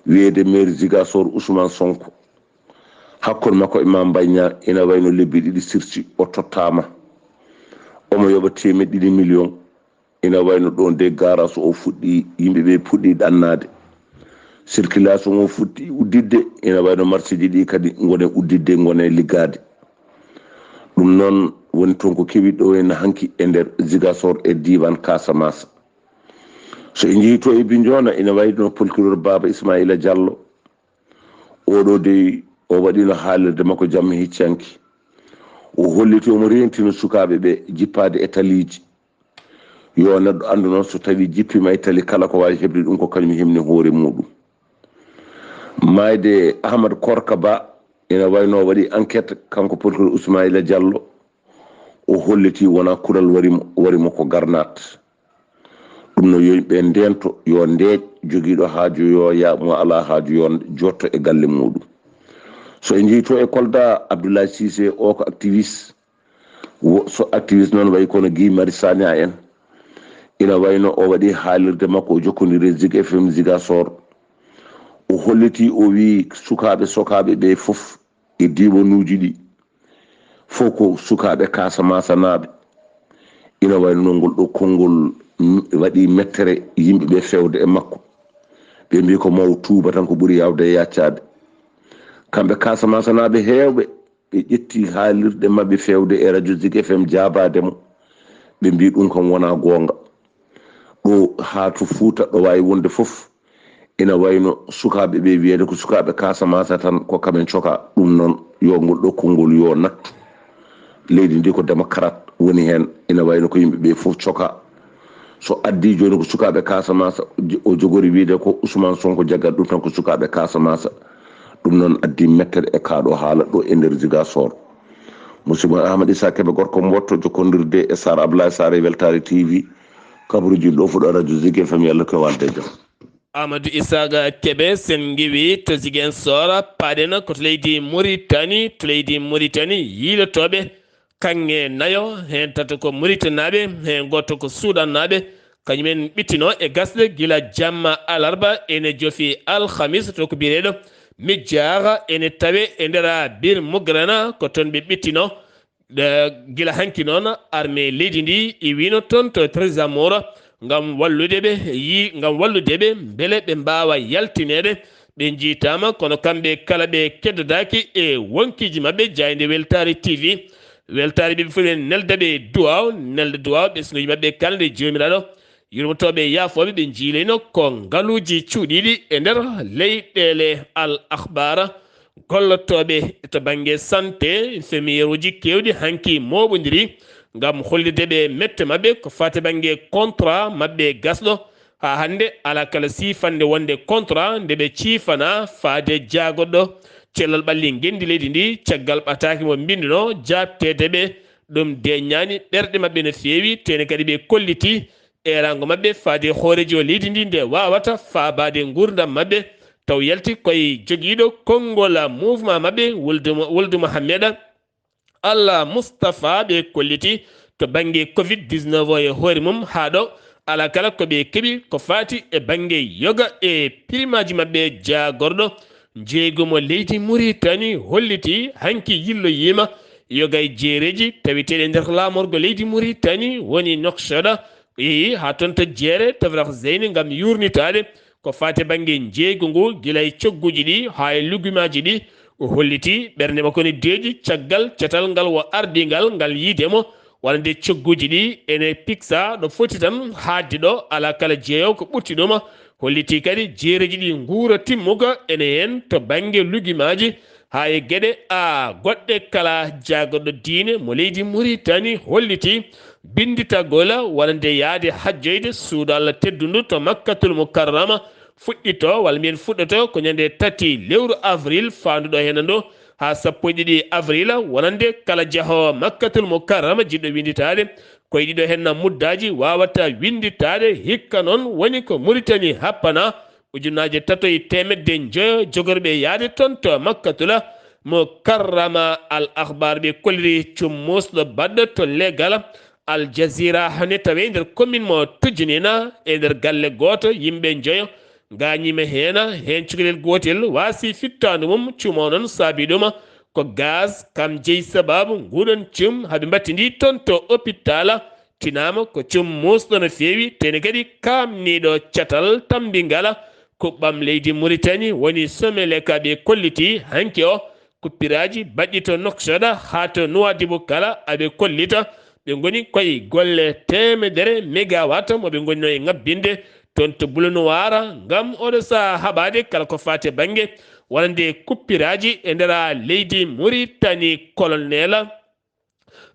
wiyeede maire Ziguinchor Ousmane Sonko, hakkunde makko e Mame Mbaye Niang, ina wayno lebbi ɗiɗi sirti, o tottaama. Omo yoɓa teemeɗɗe ɗiɗi million. Ina wayno ɗo nde garage o fuɗɗi, yimɓe ɓe puɗɗi ɗannaade. Circulation o fuɗɗi udditde, ina wayno marché ji ɗi kadi ngone udditde, ngone liggaade. Ɗum noon woni toon ko kewi ɗo henna hanki e nder Ziguinchor e diiwaan Casamance. So en njehii to e Bignona, ina wayno procureur Baba Ismaila Diallo. Oɗo dey, o waɗino haalirde makko jamma hecci hanki. O holliti omo reentino sukaaɓe ɓe jippaade e taliiji. Yo neɗɗo anndu noon, so tawii jippiima e tali, kala ko waawi heɓde ɗum, ko kañum himni hoore muɗum. Maayde Ahmad Korka Ba ina wayno waɗi enquête, kanko procureur Ismaila Diallo, o holliti wona kural wari mo, wari mo ko garnaat. Ɗum no yo yimɓe ndeento, yo ndeeƴ, jogiiɗo haaju yo ya, mo alaa haaju yo jotto e galle muɗum. So en njehii to e Kolda, Abdoulaye Cissé o ko activiste. Wo-, so activiste noon wayi kono Guy Marius Sagna en. Ina wayno o waɗi haalirde makko, o jokkondiri Zik F M Ziguinchor. O holliti, o wii sukaaɓe sokaaɓe ɓe fof e diiwanuuji ɗi, fof ko sukaaɓe Casamance naaɓe. Ina wayno ngol ɗo konngol m-, waɗi mettere yimɓe ɓe fewde e makko. Ɓe mbii ko maw tuuba tan ko ɓuri yaawde e yaccaade. Kamɓe Casamance naaɓe heewɓe, ɓe ƴetti haalirde maɓɓe fewde e radio Zik F M jaabaade mo. Ɓe mbii ɗum kam wonaa goonga. Ɗo haa to Fuuta, ɗo waawi wonde fof, ina wayno sukaaɓe ɓe wiyeede ko sukaaɓe Casamance tan, ko kamen coka. Ɗum noon, yo ngol ɗo konngol yo nattu. Leydi ndi ko démocrate woni heen, ina wayno ko yimɓe ɓe fof coka. So addi jooni ko sukaaɓe Casamance, o jogori wiide ko Ousmane Sonko jaggat ɗum tan ko sukaaɓe Casamance. Ɗum noon addi mettere e kaa ɗo haala ɗo e nder Ziguinchor. Musidɗo Ahmad Issa Kebe, gorko Mboto, jokkondirde e Sar Ablaye Sar e Weltaare T V, kabaruuji ɗo fuɗɗo radio Zik F M, yalla ko walde jam. Amadou Isaaga Kebe, sen ngiwi to Ziguinchor, paaɗen ko to leydi Mauritanie, to leydi Mauritanie, yiilotooɓe kaŋŋe nayo, heen tato ko Mauritanie naaɓe, heen gooto ko Sudan naaɓe, kañumen ɓittino e gasɗe gila jamma alarba, ene jofi alhamis to ko biyeteeɗo Mijjaara, ene tawe e nder Bir Mugrana, ko toon ɓe ɓittino. Ɗe, gila hanki noon, armée leydi ndi iwino toon to Trésor ngam wallude ɓe, yi, ngam wallude ɓe, mbele ɓe mbaawa yaltineede. Ɓe njiitaama, kono kamɓe kala ɓe keddodaaki e wonkiiji maɓɓe. Jaaynde Weltaare T V, Weltaare ɓe fof ɓe nelda ɓe duwaaw, nelda duwaaw, ɓesnguuji maɓɓe kala nde Joomiraaɗo yurmotooɓe e yaafooɓe. Ɓe njiiloyno ko ngaluuji cuuɗiiɗi e nder leyɗeele Al Akhbar. Gollotooɓe to bannge santé, infirmiyeruuji keewɗi hanki mooɓondiri ngam hollitde ɓe mette maɓɓe ko faati bannge contrat maɓɓe gasɗo. Haa hannde, alaa kala siifannde wonde contrat nde ɓe ciifanaa faade jaagorɗo cellal ɓalli ngenndi leydi ndi, caggal ɓataake mo mbinnduno jaabteede ɓe. Ɗum deeƴnaani ɓerɗe maɓɓe no feewi, tee ne kadi ɓe kolliti eeraango maɓɓe faade hooreejo leydi ndi nde waawata faabaade nguurndam maɓɓe, taw yalti koye jogiiɗo konngol mouvement maɓɓe, Wuldu Mo-, Wuldu Mohammed Alla Mustafa. Ɓe kolliti to bannge covid dix-neuf o e hoore mum, haa ɗo alaa kala ko ɓe keɓi ko faati e bannge yoga e pirimaaji maɓɓe. Jaagorɗo njeeygu mo leydi Muritani holliti hanki yilloyiima yoga e jeereeji taweteeɗi e nder laamorgo leydi Muritani woni Noksoda. O yehi haa toon to jeere Tafrak Zeyni ngam yuurnitaade ko faati e bannge njeeygu ngu, gila e cogguuji ɗi haa e lugumaaji ɗi. O holliti ɓernde makko ne deeƴi caggal catal ngal o ardi ngal, ngal yiide mo, walla nde cogguuji ɗi ene piksa ɗo foti tan haaɗde ɗo, alaa kala jeeyoowo ko ɓurti ɗum. Hollitii kadi jeereeji ɗi nguura timmuka ene heen to bannge lugimaaji, haa e geɗe a goɗɗe kala. Jaagorɗo diine mo leydi Muritani hollitii binnditagol wonande yahde hajjoyde suudu Allah teddundu to Makkatul Mukarrama fuɗɗitoo, walla mbiyen fuɗɗotoo ko ñande tati lewru avril faanduɗo heen ɗo, haa sappo e ɗiɗi avril, wonande kala jahoowo Makkatul Mukarrama jiɗɗo winnditaade. Ko e ɗiɗo heen muddaaji waawata winnditaade, hikka noon woni ko Muritani happana ujunnaaje tato e teemedde njoyo jogorɓe yahde toon to Makkatul Mukarrama. Al Akhbar ɓe kolliri cum muusɗo baɗɗo to legal Al Jazeera ne tawee nder commune mo Tujnina, e nder galle gooto yimɓe njoyo gaañiima heen, heen cukalel gootel waasi fittaandu mum, cum o noon saabii ɗum ko gaz, kam jeyi sabaabu nguɗon cum haa ɓe mbattindii toon to hôpital. Tinaama ko cum muusɗo no feewi, teni kadi kaamniiɗo catal tammbingal kuɓɓam leydi Muritani woni Somelec ɓe kollitii hanki o. Kuppiraaji baɗɗi to Nouakchott haa to Nouadhibou kala aɓe kollita. Ɓe ngoni koye golle teemedere megawatt mo ɓe ngonno e ŋabbinde toon to Boulnoir ngam oɗo sahaa haɓaade kala ko faati e bannge wonande kuppiraaji e nder leydi Muritani. Colonel,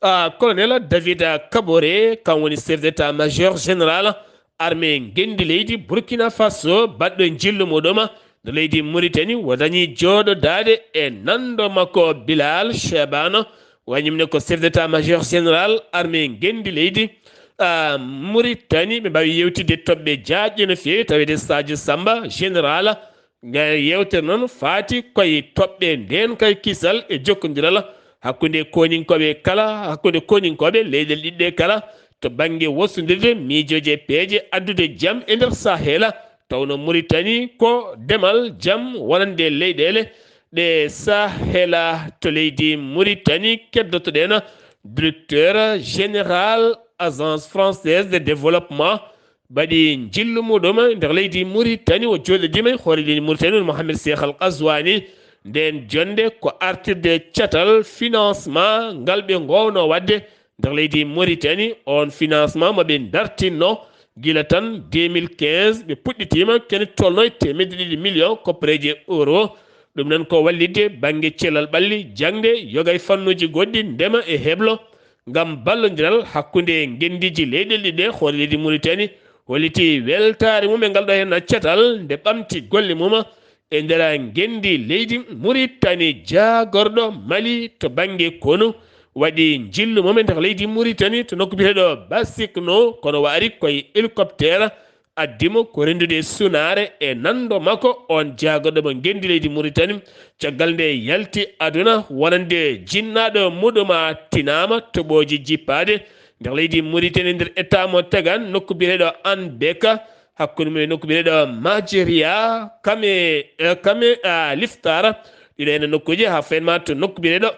ah, Colonel David Kabore, kam woni chef d'état-major général armée ngenndi leydi Burkina Faso, baɗɗo njillu muɗum nder leydi Muritani, o dañi jooɗodaade e nanndo makko Bilal Shebano, wayñum ne ko chef d'état-major général armée ngenndi leydi, ah, Muritani. Ɓe mbaawi yewtidde toɓɓe jaajɗe no feewi, tawede Sadio Samba, général, nga yewtere noon faati koye toɓɓe ndeen kay kisal e jokkondiral hakkunde koninkooɓe kala, hakkunde koninkooɓe leyɗel ɗiɗɗe kala to bannge wosondirde miijooje peeje addude jam e nder Sahel, tawno Muritani ko demal jam wonande leyɗeele ɗe Sahel. To leydi Muritani keddotoɗen directeur général Agence Française de Développement, mbaɗi njillu muɗum nder leydi Muritani, o jooɗodiima e hoore leydi Muritani, woni Mohamed Cheikh Al Ghazouani. Ndeen jonnde ko artirde catal financement ngal ɓe ngoowno waɗde nder leydi Muritani. Oon financement mo ɓe ndartinno gila tan deux mille quinze, ɓe puɗɗitiima, kene tolno e teemedde ɗiɗi million koppareeje euro. Ɗum noon ko wallitde bannge cellal ɓalli, jaŋde, yoga e fannuuji goɗɗi, ndema e heblo, ngam ballondiral hakkunde ngenndiiji leyɗeele ɗiɗi ɗe. Hoore leydi Muritani holliti weltaare mum e ngal ɗo heen catal nde ɓamti golle mum e nder ngenndi leydi Muritani. Jaagorɗo Mali to bannge konu waɗi njillu mum e nder leydi Muritani to nokku biyeteeɗo Basikno, kono o ari koye hélicoptère. Addi mo ko renndude sunaare e nanndo makko, oon jaagorɗo mo ngenndi leydi Muritani, caggal nde yalti aduna wonande jinnaaɗo muɗum tinaama toɓooji jippaade nder leydi Muritani, nder état mo Tagan, nokku biyeteeɗo Anbeka, hakkunde mum e nokku biyeteeɗo Majeria, Kame, eh, Kame, ah, Liftara. Ɗiɗo heen nokkuuji haa fayma to nokku biyeteeɗo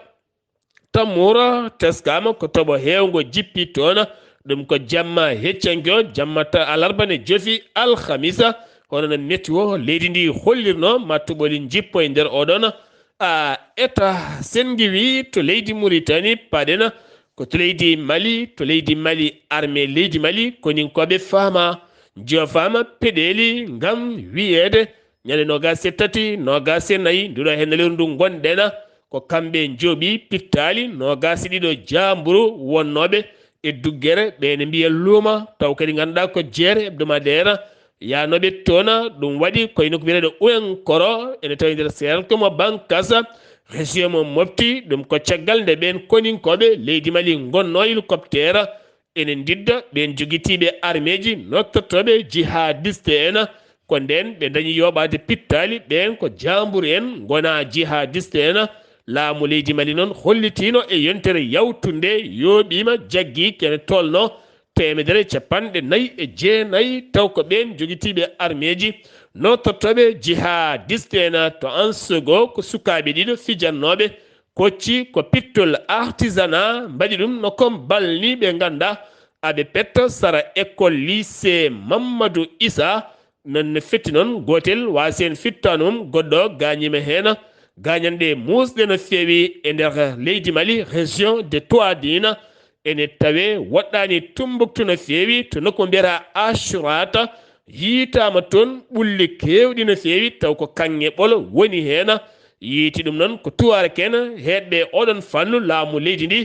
Tamoura teskaama ko toɓo heewngo jippi toon. Ɗum ko jamma heccanke o, jamma ta-, alarba ne jofi alhamisa. Hono no météo leydi ndi hollirno, ma toɓoli njippo e nder oɗon, a, état sengiwi to leydi Muritani, paɗen ko to leydi Mali. To leydi Mali, armée leydi Mali, koninkooɓe faama, jofaama peɗeeli ngam wiyeede ñande noogaas e tati, noogaas e nayi, nduɗo heen lewru ndu ngonɗen, ko kamɓe njooɓi pittaali noogaas e ɗiɗo jaamburu wonnooɓe e duggere, ɓe ne mbiya luuma, taw kadi ngannduɗaa ko jeere hebdomadaire, yaanooɓe toon. Ɗum waɗi koye nokku biyeteeɗo Ouenkoro, ene tawi nder cercle mo Bankasa, région mo Mopti. Ɗum ko caggal nde ɓeen koninkooɓe leydi Mali ngonnoo hélicoptère, ene ndidda ɓeen jogitiiɓe armeeji nottotooɓe jihadiste en. Ko ndeen ɓe ndañi yooɓaade pittaali, ɓeen ko jaamburu en, ngonaa jihadiste en. Laamu leydi Mali noon hollitiino e yontere yawtunde, yooɓiima, jaggi kene tolno teemedere e capanɗe nayi e jeenayi, taw ko ɓeen jogitiiɓe armeeji nottotooɓe jihadiste en. To Ansogo, ko sukaaɓe ɗiɗo fijannooɓe kocci, ko pittol artisanat mbaɗi ɗum, no kom balni ɓe nganndaa aɓe petta sara école lycée Mamadou Issa. Noon ne fetti noon gootel waasi heen fittaandu mum, goɗɗo gaañiima heen gaañanɗe muusɗe no feewi e nder leydi Mali, région de Toadine. Ene tawee woɗɗaani Tumbuktu no feewi, to nokku mo mbiyata Ashurata, Yiytaama toon ɓulli keewɗi no feewi, taw ko kaŋŋe ɓolo woni heen. Yiyti ɗum noon ko tuwaarke en heedɓe oɗon fannu laamu leydi ndi.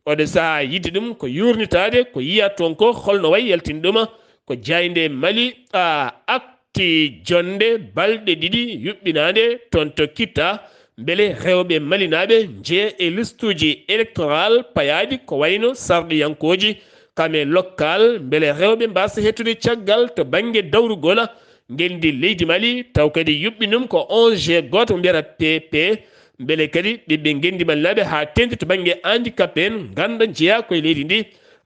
Oɗo sahaa yiɗde ɗum ko yuurnitaade ko yiyaa toon ko holno wayi yaltini ɗum. Ko jaaynde Mali a akti jonnde balɗe ɗiɗi yuɓɓinaande toon to Kitta. Mbele rewɓe malinaaɓe njeya e listuuji électoral payaaɗi ko wayno sarɗiyankooji kam e lokkal, mbele rewɓe mbaasa heɓtude caggal to bannge dawrugol ngenndi leydi Mali, taw kadi yuɓɓinum ko O N G gooto mo mbiyata P P, mbele kadi ɓiɓɓe ngenndi malinaaɓe haa teeŋti to bannge handicapé en ngannda njeyaa koye leydi ndi.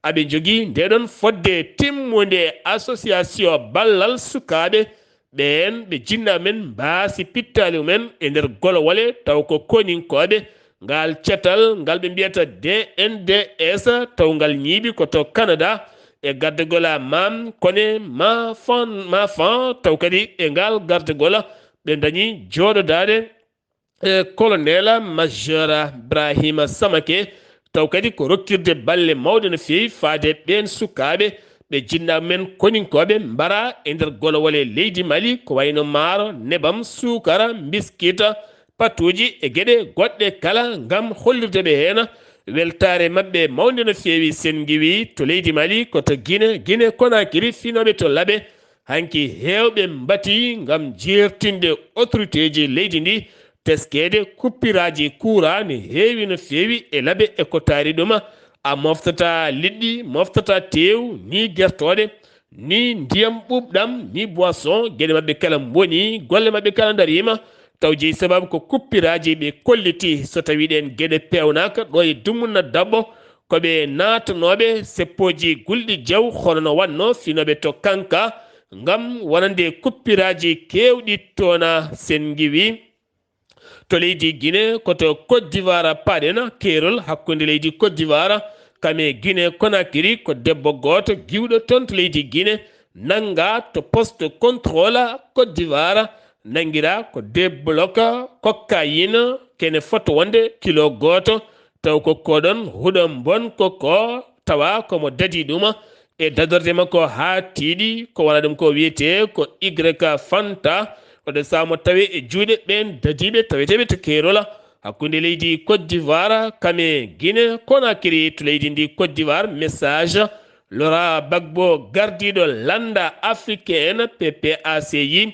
Aɓe njogii ndeɗon fodde timmunde association ballal sukaaɓe ɓeen ɓe jinnaaɓe men mbaasi pittaali mumen e nder golowole, taw ko koninkooɓe. Ngal catal ngal ɓe mbiyata D N D S, taw ngal ñiiɓi ko to Canada, e gardagol a maam kone ma fan, ma fan, taw kadi e ngal gardagol ɓe dañi jooɗodaade e colonel major Ibrahima Samake, taw kadi ko rokkirde balle mawɗe no feewi faade ɓeen sukaaɓe ɓe jinnaaɓe men koninkooɓe mbara e nder golowole leydi Mali, ko wayno maaro, nebam, suukara, mbiskita, patuuji e geɗe goɗɗe kala ngam hollirde ɓe heen weltaare maɓɓe mawnde no feewi. Sen ngiwi to leydi Mali ko to Gine, Gine Konakiri, finooɓe to Laɓe, hanki heewɓe mbatii ngam jeertinde autorité ji leydi ndi, teskeede kuppiraaji kuuraa ne heewi no feewi e Laɓe e ko taari ɗum. A moftata liɗɗi, moftata teew, ni gertooɗe, ni ndiyam ɓuuɓɗam, ni boisson, geɗe maɓɓe kala mboni, golle maɓɓe kala ndariima, taw jeyi sababu ko kuppiraaji ɓe kolliti. So tawi ɗeen geɗe peewnaaka ɗo e Dumunna Dabbo, ko ɓe naatanooɓe seppooji gulɗi jaw, hono no wannoo finooɓe to Kanka, ngam wonande kuppiraaji keewɗi toona. Sen ngiwi to leydi Gine, ko to Côte d'Ivoire paaɗen, keerol hakkunde leydi Côte d'Ivoire kam e Gine Konakiri, ko debbo gooto giwɗo toon to leydi Gine nannga to poste contrôle Côte d'Ivoire, nanngira ko deux blocs cocaïne, kene fota wonde kilo gooto, taw ko koɗon huɗo mbon ko ko tawa komo dadi ɗum e dadorde makko haa tiiɗi, ko wona ɗum ko wiyetee ko Y Fanta, oɗo saamo tawe e juuɗe ɓeen dadiiɓe taweteeɓe to keerola hakkunde leydi Côte d'Ivoire kam e Gine Konakiri. To leydi ndi Côte d'Ivoire, message Laurent Gbagbo, gardiiɗo lannda africaine, P P A C I,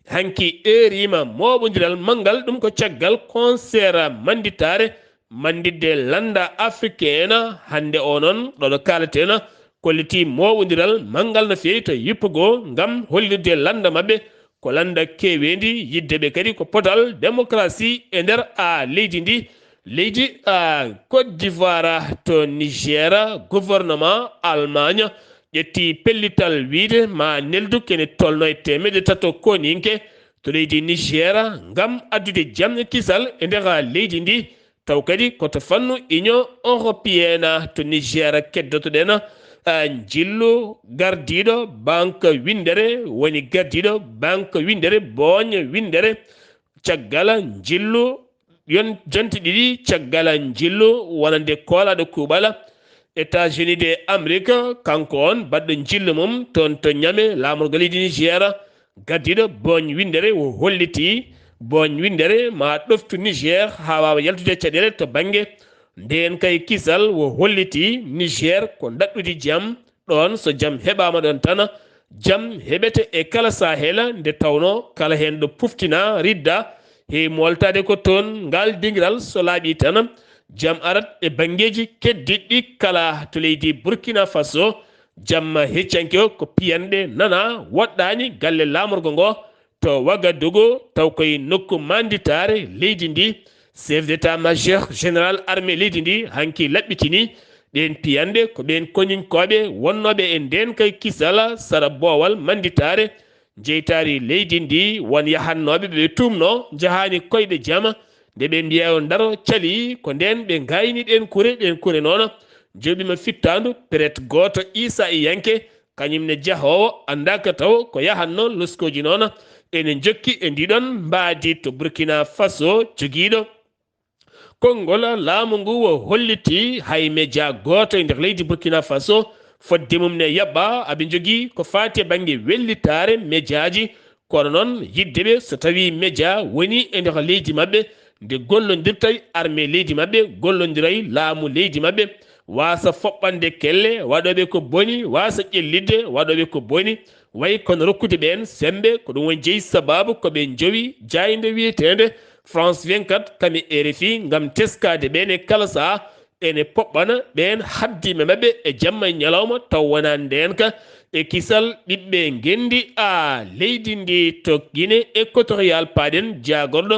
hanki eeriima mooɓondiral manngal, ɗum ko caggal concert mannditaare mannditde lannda africaine hannde o noon, ɗo ɗo kaalaten, kolliti mooɓondiral manngal no feewi to yippugo ngam hollirde lannda maɓɓe ko lannda keeweendi, yiɗde ɓe kadi ko potal démocratie e nder a leydi ndi. Leydi a Côte d'Ivoire, to Niger, gouvernement Allemagne ƴetti pellital wiyde ma neldu kene tolno e teemedde tato koninke to leydi Niger ngam addude jam e kisal e nder leydi ndi. Taw kadi ko to fannu Union Européenne to Niger keddotoɗen, ah, njillu gardiiɗo banque winndere, woni gardiiɗo banque winndere, booñ winndere, caggal njillu yon jonte ɗiɗi, caggal njillu wonande koolaaɗo kuuɓal États-Unis de Amérique, kanko on baɗɗo njillu mum toon to Niamey, laamorgo leydi Niger, gardiiɗo booñ winndere o holliti booñ winndere ma ɗoftu Niger haa waawa yaltude caɗeele to bannge ndeen kay kisal. O holliti Niger ko ndaɗɗudi jam, ɗoon so jam heɓaama ɗoon tan, jam heɓete e kala sahel, nde tawnoo kala heen ɗo puftina ridda, heewi mooltaade ko toon ngal dingiral so laaɓii tan, jam arat e banngeeji keddiɗɗi kala to leydi Burkina Faso. Jamma heccanke o ko piyanɗe nana woɗɗaani galle laamorgo ngo to Wagadugu, taw koye nokku mannditaare leydi ndi. Chef d'état-major général armée leydi ndi hanki laɓɓitini ɗeen piyanɗe ko ɓeen koninkooɓe wonnooɓe e ndeen kay kisal sara boowal mannditaare njeytaari leydi ndi, won yahannooɓe ɓe ɓe tuumnoo njahaani koyɗe jama. Nde ɓe mbiya o ndaro cali, ko ndeen ɓe ngayni ɗeen kure, ɗeen kure noon joɓima fittaandu peret gooto Iisa Iyanke, kañum ne jahoowo anndaaka taw ko yahatnoo loskooji noon. Ene njokki e ndiɗon mbaadi to Burkina Faso, jogiiɗo konngol laamu ngu o holliti hay media gooto e nder leydi Burkina Faso Fodde mum ne yaɓɓa, aɓe njogii ko faati e bannge wellitaare mejaaji, kono noon yiɗde ɓe so tawii mejaa wonii e nder leydi maɓɓe, nde gollondirta e armée leydi maɓɓe, gollondira e laamu leydi maɓɓe, waasa foɓɓande kelle waɗooɓe ko boni, waasa ƴellitde waɗooɓe ko boni, wayi kono rokkude ɓeen semmbe, ko ɗum woni jeyi sabaabu ko ɓe njowi jaaynde wiyeteende France vingt-quatre kam e R F I ngam teskaade ɓeen e kala sahaa, ene poɓɓana ɓeen haddiiɓe maɓɓe e jamma e ñalawma taw wonaa ndeenka e kisal ɓiɓɓe ngenndi a leydi ndi to Guinée équatoriale. Paaɗen jaagorɗo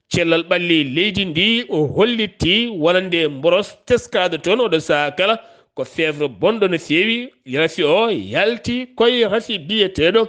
cellal ɓalli leydi ndi, o hollitii wonande mboros teskaaɗo toon oɗo sahaa kala ko feewre bonɗo no feewi. Rafi o yalti koye rafi biyeteeɗo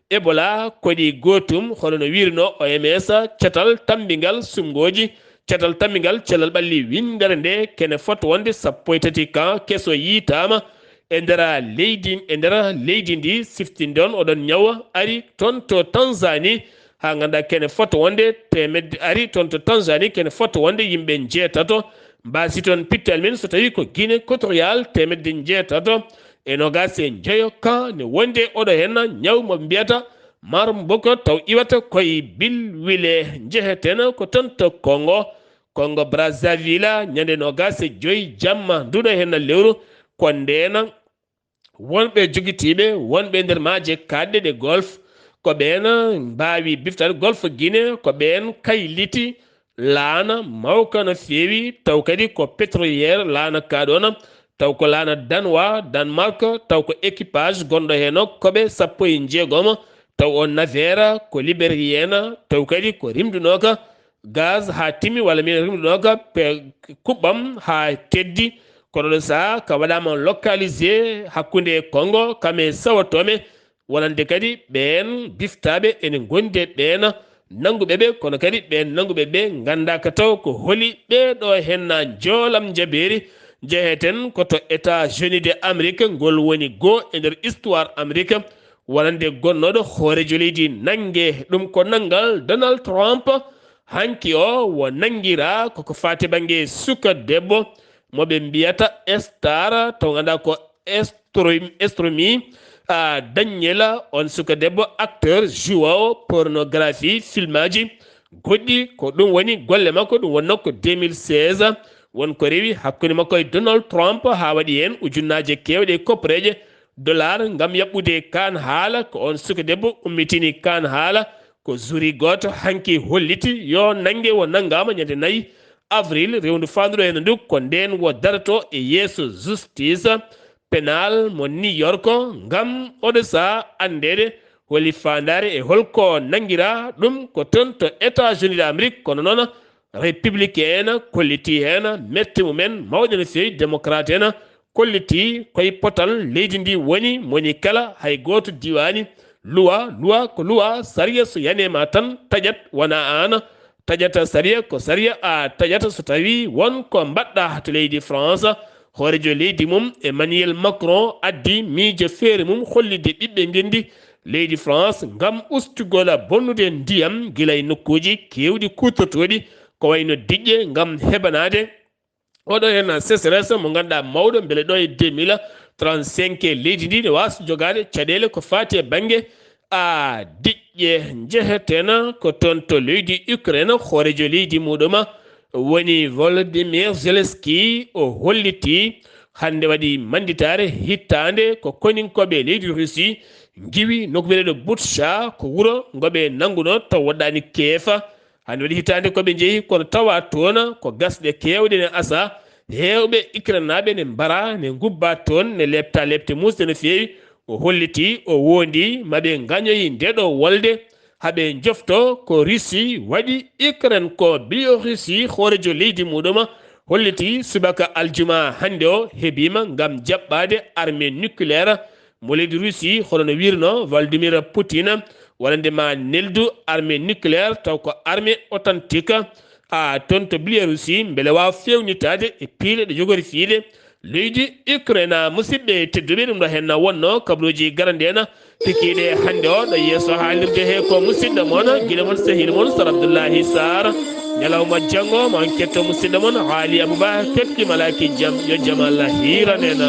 Ebola, koɗi gootum, hono no wiirnoo O M S, catal tammbingal suɓngooji, catal tammbingal cellal ɓalli winndere nde, kene fot wonde sappo e tati kan keso yiytaama e nder leydi, e nder leydi ndi. Siftinde on, oɗon ñawa ari toon to Tanzanie, haa ngannduɗaa kene fot wonde teemedde, ari toon to Tanzanie, kene fot wonde yimɓe njeetato mbaasi toon pittal men, so tawii ko Guinée équatoriale, teemedde njeetato e noogaas e njeyo kan ne wondi e oɗo heen ñaw mo mbiyata Marburg, taw iwata koye Bill Wille. Njeheten ko toon to Congo, Congo Brazzaville, ñande noogaas e joy jamma nduɗo heen lewru, ko ndeen wonɓe jogitiiɓe, wonɓe nder maaje kaaɗɗe ɗe golf, ko ɓeen mbaawi biftaade golf Guinée, ko ɓeen kayliti laana mawka no feewi, taw kadi ko pétrolière laana kaaɗoona, taw ko laana Danwa, Danemark, taw ko équipage gonɗo heen o, ko ɓe sappo e jeegom, taw o navire ko libérienne, taw kadi ko rimdunooka gaz haa timmi, walla min rimdunooka pe-, kuɓɓam haa teddi. Kono ɗo sahaa ka waɗaama localisé hakkunde Congo, kam e Sao Tomé, wonande kadi ɓeen biftaaɓe ene ngondi e ɓeen nannguɓe ɓe, kono kadi ɓeen nannguɓe ɓe nganndaaka taw ko holi ɓee ɗo heen na njoolam njabeeri. Njeheten ko to États-Unis de Amérique, ngol woni goo e nder histoire Amérique, wonande gonnooɗo hooreejo leydi nannge. Ɗum ko nanngal Donald Trump, hanki o wo nanngiraa koko faati bannge suka debbo mo ɓe mbiyata Star, to ngannduɗaa ko Estromi, Estromi, a, Daniela, on suka debbo acteur, jouoowo pornographie, filmaaji goɗɗi. Ko ɗum woni golle makko, ɗum wonnoo ko deux mille seize, won ko rewi hakkunde makko e Donald Trump, haa waɗi heen ujunnaaje keewɗe e koppareeje dollar ngam yaɓɓude kaan haala. Ko on suka debbo ummitini kaan haala, ko jury gooto hanki holliti yo nannge wo nanngaama ñande nayi avril, rewndu faanduɗo heen ndu, ko ndeen wo daroto e yeeso justice pénal mo New York ngam oɗo sahaa anndeede holi faandaare e holko nanngiraa ɗum. Ko toon to États-Unis d'Amérique, kono noon Républicain kolliti heen mette mumen mawɗe no feewi, démocrate en kolliti koye potal leydi ndi woni, moni kala hay gooto diwaani luwa, luwa ko luwa, sariya so yanaama tan taƴat, wona aan taƴata sariya, ko sariya a taƴata so tawii won ko mbaɗɗaa to leydi France. Hooreejo leydi mum Emmanuel Macron addi miijo feere mum hollitde ɓiɓɓe ngenndi leydi France ngam ustugol bonnude ndiyam gila e nokkuuji keewɗi kuutortooɗi, ko wayno diƴƴe ngam heɓanaade oɗo heen sécheresse mo ngannduɗaa mawɗo, mbele ɗo e deux mille trente-cinq leydi ndi ne waasa jogaade caɗeele ko faati e bannge a diƴƴe. Njeheten ko toon to leydi Ukraine, hooreejo leydi muɗum woni Volodymyr Zelensky, o holliti hannde waɗi mannditaare hittaande ko koninkooɓe leydi Russie ngiwi nokku biyeteeɗo Butsha, ko wuro ngo ɓe nanngunoo taw woɗɗaani keefa. Hannde waɗi hitaande ko ɓe njehi, kono tawa toon ko gasɗe keewɗe ne asa. Heewɓe Ukrainenaaɓe ne mbara, ne ngubba toon, ne leepta leepte muusɗe no feewi. O holliti, o woondi, ma ɓe ngañoyi nde ɗo wolde, haa ɓe njofto ko Russie waɗi Ukraine ko. Biélorussie, hooreejo leydi muɗum, holliti subaka aljuma hannde o heɓiima ngam jaɓɓaade armée nucléaire mo leydi Russie, hono no wiirno Vladimir Putin, wonande ma neldu armée nucléaire, taw ko armée authentique, a, toon to Biélorussie, mbele waawa feewnitaade e piile ɗe jogori fiide leydi Ukraine. Musidɓe tedduɓe, ɗum ɗo heen na wonno kabaruuji garande en, pikiiɗe hannde o ɗo yeeso haalirde he ko musidɗo mon, gila mon, sehil mon, Sar Abdullahi Sarr. Ñalawma janngo, ma on ketto musidɗo mon, Haali Abouba, kepki malaki jam, yo jam Allah hiiran en.